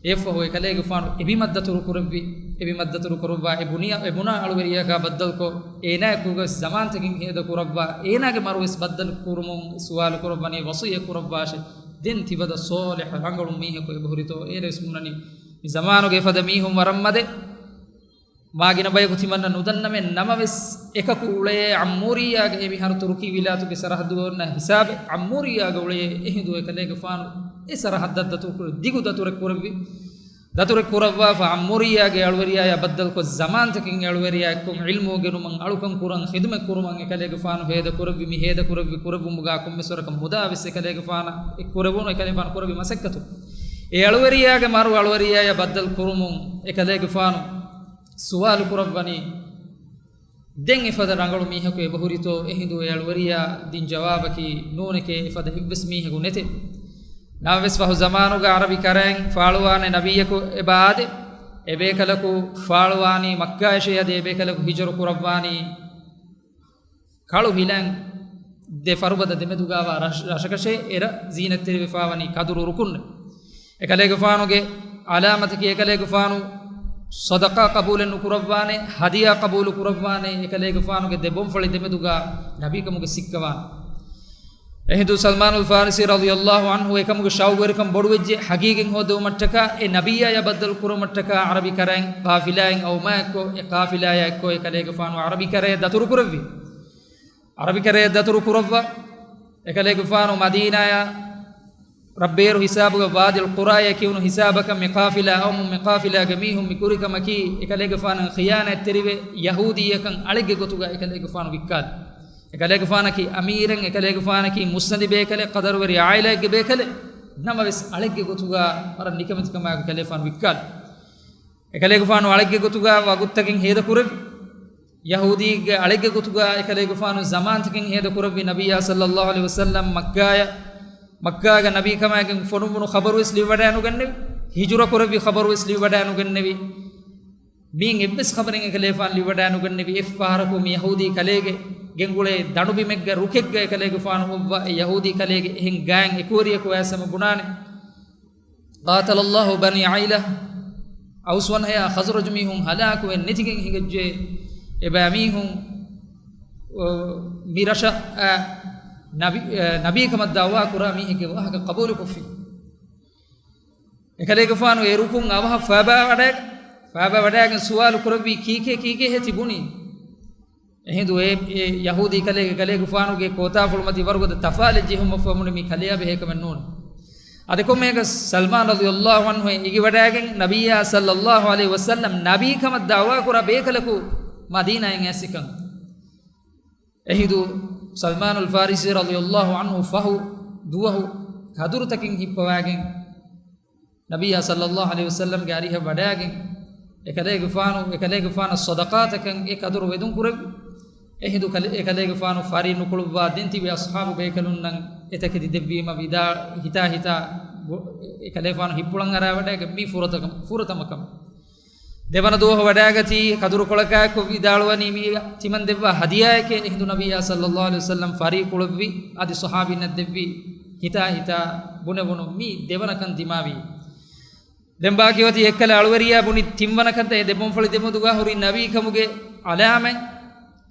އެއަށްފަހު އެކަލޭގެފާނު އެބިމަށް ދަތުރު ކުރެއްވި، އެބިމަށް ދަތުރު ކުރައްވާ އެ ބުނިޔަ-، އެ ބުނާ އަޅުވެރިޔާގާ ބައްދަލުކޮށް، އޭނާއެކުގަވެސް ޒަމާންތަކެއް ހޭދަ ކުރައްވާ، އޭނާގެ މަރުވެސް ބައްދަލު ކުރުމުން ސުވާލު ކުރައްވަނީ ވަޞިއްޔަތް ކުރައްވާށޭ. ދެން ތިފަދަ ޞާލިޙް ރަނގަޅު މީހަކު އެބަހުރިތޯ؟ އޭނަވެސް ބުނަނީ މި ޒަމާނުގެ އެފަދަ މީހުން ވަރަށް މަދެއް. މާ ގިނަ ބަޔަކު ތިމަންނަ ނުދަންނަމޭ، ނަމަވެސް އެކަކު އުޅޭ ޢައްމޫރިއްޔާގެ، އެ މިހާރު ތުރުކީ ވިލާތުގެ ސަރަހައްދުގަ އޮންނަ ހިސާބެއް، ޢައްމޫރިއްޔާގަ އުޅޭ. އެހިނދު އެކަލޭގެފާނު އެ ސަރަހައްދަށް ދަތުރު ކުރެ-، ދިގު ދަތުރެއް ކުރެއްވި. ދަތުރެއް ކުރައްވާފަ ޢައްމޫރިއްޔާގެ އަޅުވެރިޔާޔާ ބައްދަލުކޮށް، ޒަމާންތަކެއް އެ އަޅުވެރިޔާ އެއްކޮށް ޢިލްމު އުނގެނުމަށް، އަޅުކަން ކުރަން، ޚިދުމަތް ކުރުމަށް އެކަލޭގެފާނު ހޭދަ ކުރެއްވި. މި ހޭދަ ކުރެއްވި ކުރެއްވުމުގާ ކޮންމެސް ވަރަކަށް މުދާވެސް އެކަލޭގެފާނަށް އެއްކުރެވުނު، އެކަލޭގެފާނު ކުރެއްވި މަސައްކަތު. އެ އަޅުވެރިޔާގެ މަރު އަޅުވެރިޔާޔާ ބައްދަލު ކުރުމުން އެކަލޭގެފާނު ސުވާލު ކުރައްވަނީ، ދެން އެފަދަ ރަނގަޅު މީހަކު އެބަހުރިތޯ؟ އެހިނދު އެ އަޅުވެރިޔާ ދިން ޖަވާބަކީ، ނޫނެކޭ، އެފަދަ އެއްވެސް މީހަކު ނެތޭ. ނަމަވެސް ފަހު ޒަމާނުގަ ޢަރަބި ކަރައިން ފާޅުވާނެ ނަބިއްޔަކު އެބަ އާދޭ. އެބޭކަލަކު ފާޅުވާނީ މައްކާއަށޭ، އަދި އެބޭކަލަކު ހިޖުރަ ކުރައްވާނީ ކަޅު ހިލައިން ދެ ފަރުބަދަ ދެމެދުގާވާ ރަށް-، ރަށަކަށޭ. އެރަށް ޒީނަތްތެރިވެފާވަނީ ކަދުރު ރުކުންނެއް. އެކަލޭގެފާނުގެ އަލާމަތަކީ އެކަލޭގެފާނު ޞަދަޤާ ޤަބޫލެއް ނުކުރައްވާނެ، ހަދިޔާ ޤަބޫލު ކުރައްވާނެ، އެކަލޭގެފާނުގެ ދެ ބޮންފަޅި ދެމެދުގާ ނަބީކަމުގެ ސިއްކަވާނެ. އެހިނދު ސަލްމާނުލް ފާރިސީ ރަޟިޔަﷲ ޢަންހު އެކަމުގެ ޝައުގުވެރިކަން ބޮޑުވެއްޖެ. ޙަޤީޤަތް ހޯއްދެވުމަށްޓަކާ، އެ ނަބިއްޔާޔާ ބައްދަލު ކުރުމަށްޓަކާ، ޢަރަބި ކަރައިން ޤާފިލާއެއް އައުމާއެއްކޮށް، އެ ޤާފިލާޔާ އެއްކޮށް އެކަލޭގެފާނު ޢަރަބި ކަރަޔަށް ދަތުރު ކުރެއްވި. ޢަރަބި ކަރަޔަށް ދަތުރު ކުރައްވާ، އެކަލޭގެފާނު މަދީނާޔާ ރަށްބޭރު ހިސާބުގަ ވާދިލް ޤުރާޔާ ކިޔުނު ހިސާބަކަށް މި ޤާފިލާ އައުމުން، މި ޤާފިލާގެ މީހުން މި ކުރި ކަމަކީ އެކަލޭގެފާނަށް ޚިޔާނާތްތެރިވެ، ޔަހޫދީއަކަށް އަޅެއްގެ ގޮތުގަ އެކަލޭގެފާނު ވިއްކާލި. އެކަލޭގެފާނަކީ އަމީރެއް، އެކަލޭގެފާނަކީ މުއްސަނދި ބޭކަލެއް، ޤަދަރުވެރި ޢާއިލާއެއްގެ ބޭކަލެއް. ނަމަވެސް، އަޅެއްގެ ގޮތުގަ ވަރަށް ނިކަމެތިކަމާއެކު އެކަލޭގެފާނު ވިއްކާލި. އެކަލޭގެފާނު އަޅެއްގެ ގޮތުގަ ވަގުތުތަކެއް ހޭދަކުރެއްވި. ޔަހޫދީގެ އަޅެއްގެ ގޮތުގަ އެކަލޭގެފާނު ޒަމާންތަކެއް ހޭދަކުރެއްވި. ނަބިއްޔާ ޞައްލައްލާހު ޢަލައިހި ވަސައްލަމް މައްކާޔަށް، މައްކާގަ ނަބީކަމާގެން ފޮނުއްވުނު ޚަބަރުވެސް ލިބިވަޑައިނުގެންނެވި. ހިޖުރަ ކުރެއްވި ޚަބަރުވެސް ލިބިވަޑައިނުގެންނެވި. މިއިން އެއްވެސް ޚަބަރެއް އެކަލޭގެފާނު ލިބިވަޑައިނުގެންނެވި. އެއްފަހަރަކު މި ޔަހޫދީ ކަލޭގެ ގެންގުޅޭ ދަނޑުބިމެއްގަ ރުކެއްގަ އެކަލޭގެފާނު އޮއްވާ، އެ ޔަހޫދީ ކަލޭގެ އެހެން ގާތް އެކުވެރިޔަކު އައިސް ހަމަ ބުނާނެ، "قاتل الله بني عيلة." އައުސް ވަންހަޔާ ޚަޒްރަޖު މީހުން ހަލާކުވެ ނެތިގެން ހިނގައްޖެ. އެބައިމީހުން، އޮ، މި ރަށަށް، އަ، ނަބި-، އަ، ނަބީކަމަށް ދަޢުވާ ކުރާ މީހެއްގެ ވާހަކަ ޤަބޫލުކޮށްފި. އެކަލޭގެފާނު އެ ރުކުން އަވަހަށް ފާބާވަޑައި-، ފާބާވަޑައިގެން ސުވާލު ކުރެއްވީ، "ކީކޭ، ކީކޭ ހޭ ތި ބުނީ؟" އެހިނދު އެ، އެ ޔަހޫދީ ކަލޭގެ ކަލޭގެފާނުގެ ކޯތާފުޅުމަތި ވަރުގަދަ ތަފާލެއް ޖެހުމަށްފަހު މި ކަލެޔާ ބެހޭ ކަމެއް ނޫން. އަދި ކޮންމެއަކަސް ސަލްމާން ރަޟިޔައްލާހު ޢަންހު އެ އިގިވަޑައިގެން ނަބިއްޔާ ޞައްލައްލާހު ޢަލައިހި ވަސައްލަމް ނަބީކަމަށް ދަޢުވާކުރާ ބޭކަލަކު މަދީނާއިން އައިސްކަން. އެހިނދު ސަލްމާނުލް ފާރިސީ ރަޟިޔައްލާހު ޢަންހު ފަހު ދުވަހު ކަދުރުތަކެއް ހިއްޕަވައިގެން، ނަބިއްޔާ ޞައްލައްލާހު ޢަލައިހި ވަސައްލަމްގެ އަރިހަށް ވަޑައިގެން، އެކަލޭގެފާނު، އެކަލޭގެފާނަށް ޞަދަޤާތަކަށް އެ ކަދުރު ވެދުން ކުރެއްވި. އެހިނދު ކަލެ-، އެކަލޭގެފާނު ފަރި ނުކުޅުއްވާ ދެން ތިބި އަޞްޙާބު ބޭކަލުންނަށް އެތަކެތި ދެއްވީމަ ވިދާ ހިތާ ހިތާ ގޮ-، އެކަލޭފާނު ހިއްޕުޅަން އަރާވަޑައިގެން މީ ފުރަތަކަ-، ފުރަތަމަ ކަމެއް. ދެވަނަ ދުވަހު ވަޑައިގަތީ ކަދުރުކޮޅަކާއެކު ވިދާޅުވަނީ މީ ތިމަން ދެއްވާ ހަދިޔާއެކޭ. އެހިނދު ނަބިއްޔާ ޞައްލައްލާހު ޢަލައިހި ވަސައްލަމް ފަރި ކުޅެއްވި. އަދި ޞަޙާބީންނަށް ދެއްވި ހިތާ ހިތާ ބުނެވުނު މީ ދެވަނަކަން ދިމާވީ. ދެން ބާކީ ވަތީ އެއްކަލަ އަޅުވެރިޔާ ބުނި ތިންވަނަކަންތައް އެ ދެބޮންފަޅި ދެމެދުގަ ހުރި ނަބީކަމުގެ އަލާމަތް،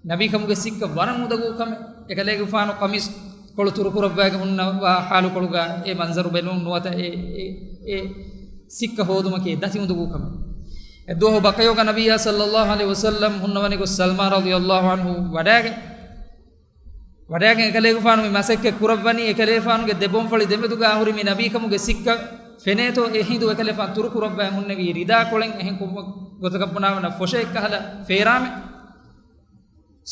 ނަބީކަމުގެ ސިއްކަ ވަރަށް އުނދަގޫ ކަމެއް. އެކަލޭގެފާނު ޤަމީސް ކޮޅު ތުރުކުރައްވާގެ ހުންނަވާ ހާލުކޮޅުގަ އެ މަންޒަރު ބެލުން ނުވަތަ އެ، އެ، އެ ސިއްކަ ހޯދުމަކީ ދަތި އުނދަގޫ ކަމެއް. އެއްދުވަހު ބަކަޔޮގަ ނަބިއްޔާ ޞައްލައްލާހު ޢަލައިހި ވަސައްލަމް ހުންނަވަނިކޮށް ސަލްމާން ރަޟިޔައްލާހު ޢަންހު ވަޑައިގެން، ވަޑައިގެން އެކަލޭގެފާނު މި މަސައްކަތް ކުރައްވަނީ، އެކަލޭގެފާނުގެ ދެބޮންފަޅި ދެމެދުގަ ހުރި މި ނަބީކަމުގެ ސިއްކަ ފެނޭތޯ އެހިނދު އެކަލޭފާނު ތުރުކުރައްވާ ހުންނެވީ ރިދާކޮޅެއް. އެހެން ކޮންމެ ގޮތަކަށް ބުނާވަނަ ފޮށެއް ކަހަލަ ފޭރާމެއް.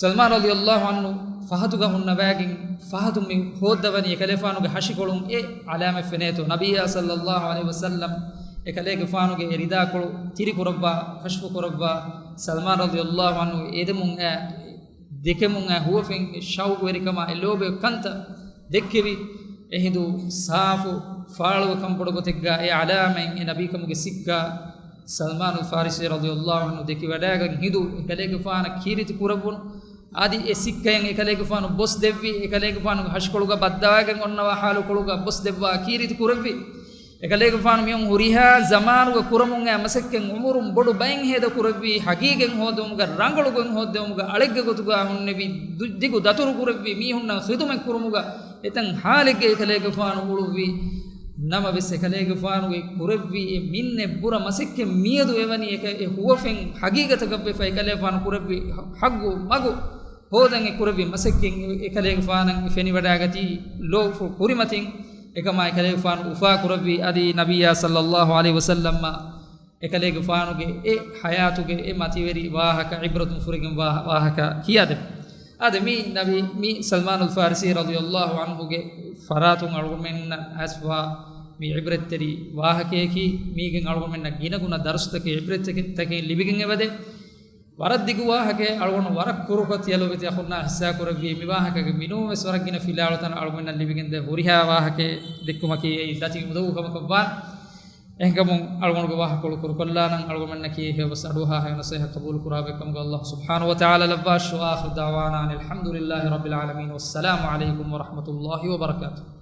ސަލްމާން ރަޟިޔައްލާހު ޢަންހު ފަހަތުގަ ހުންނަވައިގެން ފަހަތުން މި ހޯއްދަވަނީ އެކަލޭފާނުގެ ހަށިކޮޅުން އެ އަލާމަތް ފެނޭތޯ. ނަބިއްޔާ ޞައްލައްލާހު ޢަލައިހި ވަސައްލަމް އެކަލޭގެފާނުގެ އެ ރިދާކޮޅު ތިރިކުރައްވާ، ކަޝްފު ކުރައްވާ، ސަލްމާން ރަޟިޔައްލާހު ޢަންހު އެދެމުން އައި ދެކެމުން އައި ހުވަފެން ޝައުގުވެރިކަމާ އެ ލޯބި ކަންތައް ދެއްކެވި. އެހިނދު ސާފު ފާޅުވެ ކަންބޮޑު ގޮތެއްގަ އެ އަލާމަތް އެ ނަބީކަމުގެ ސިއްކަ ސަލްމާނުލް ފާރިސީ ރަޟިޔައްލާހު ޢަންހު ދެކިވަޑައިގެން ހިނދު އެކަލޭގެފާނަށް ކީރިތި ކުރެއްވުނު. އަދި އެ ސިއްކައިން އެކަލޭގެފާނު ބޮސް ދެއްވި، އެކަލޭގެފާނުގެ ހަށިކޮޅުގަ ބައްދަވައިގެން އޮންނަވާ ހާލުކޮޅުގަ ބޮސް ދެއްވާ ކީރިތި ކުރެއްވި. އެކަލޭގެފާނު މިއޮން ހުރިހާ ޒަމާނުގަ ކުރަމުން އައި މަސައްކަތް އުމުރުން ބޮޑު ބައެއް ހޭދަ ކުރެއްވީ، ހަގީގަތް ހޯދެވުމުގަ، ރަނގަޅު ގޮތް ހޯދެވުމުގަ، އަޅެއްގެ ގޮތުގަ ހުންނެވި، ދު-، ދިގު ދަތުރު ކުރެއްވި، މީހުންނަށް ޚިދުމަތް ކުރުމުގަ އެތަން ހާލެއްގަ އެކަލޭގެފާނު އުޅުއްވި. ނަމަވެސް އެކަލޭގެފާނުގެ ކުރެއްވި އެ މިންނެއް ބުރަ މަސައްކަތް މިއަދު އެވަނީ އެކަ-، އެ ހުވަފެން ހަގީގަތަކަށްވެފަ އެކަލޭގެފާނު ކުރެއްވި ހައްގު މަގު ހޯދަން އެ ކުރެއްވި މަސައްކަތް އެ-، އެކަލޭގެފާނަށް ފެނިވަޑައިގަތީ ލޯފުޅު ކުރިމަތިން. އެކަމާ އެކަލޭގެފާނު އުފާ ކުރެއްވި އަދި ނަބިއްޔާ ޞައްލައްލާހު ޢަލައިހި ވަސައްލަމްއަށް އެކަލޭގެފާނުގެ އެ ޙަޔާތުގެ އެ މަތިވެރި ވާހަކަ ޢިބްރަތުން ފުރެގެން ވާ-، ވާހަކަ ކިޔާދެއްވި. އާދެ، މި ނަބީ، މި ސަލްމާނުލް ފާރިސީ ރަޟިޔައްލާހު ޢަންހުގެ ފަރާތުން އަޅުގަނޑުމެންނަށް އައިސްފާ މި ޢިބްރަތްތެރި ވާހަކަޔަކީ، މީގެން އަޅުގަނޑުމެންނަށް ގިނަގުނަ ދަރުސްތަކެއް، ޢިބްރަތްތަކެއް ލިބިގެން އެބަދޭ. ވަރަށް ދިގު ވާހަކައެއް، އަޅުގަނޑު ވަރަށް ކުރުކޮށް ތިޔަ ލޯބިވެތި އަޚުންނާ ހިއްސާ ކުރެއްވީ. މި ވާހަކަގެ މިނޫންވެސް ވަރަށް ގިނަ ފިލާވަޅުތަން އަޅުގަނޑަށް ލިބިގެންދޭ. ހުރިހާ ވާހަކައެއް ދެއްކުމަކީ އެއީ ދަތި އުނދަގޫ ކަމަކަށް ވާނެ. އެހެންކަމުން އަޅުގަނޑުގެ ވާހަކަކޮޅު ކުރުކޮށްލާނަން. އަޅުގަނޑުމެންނަކީ ހެޔޮބަސް އަޑުއަހާ ހެޔޮ ނަޞޭޙަތް ޤަބޫލު ކުރާ ބައެއްކަމުގަ ﷲ ސުބްޙާނަހޫ ވަތަޢާލާ ލައްވާށި. وآخر دعوانا أن الحمد لله رب العالمين والسلام عليكم ورحمة الله وبركاته.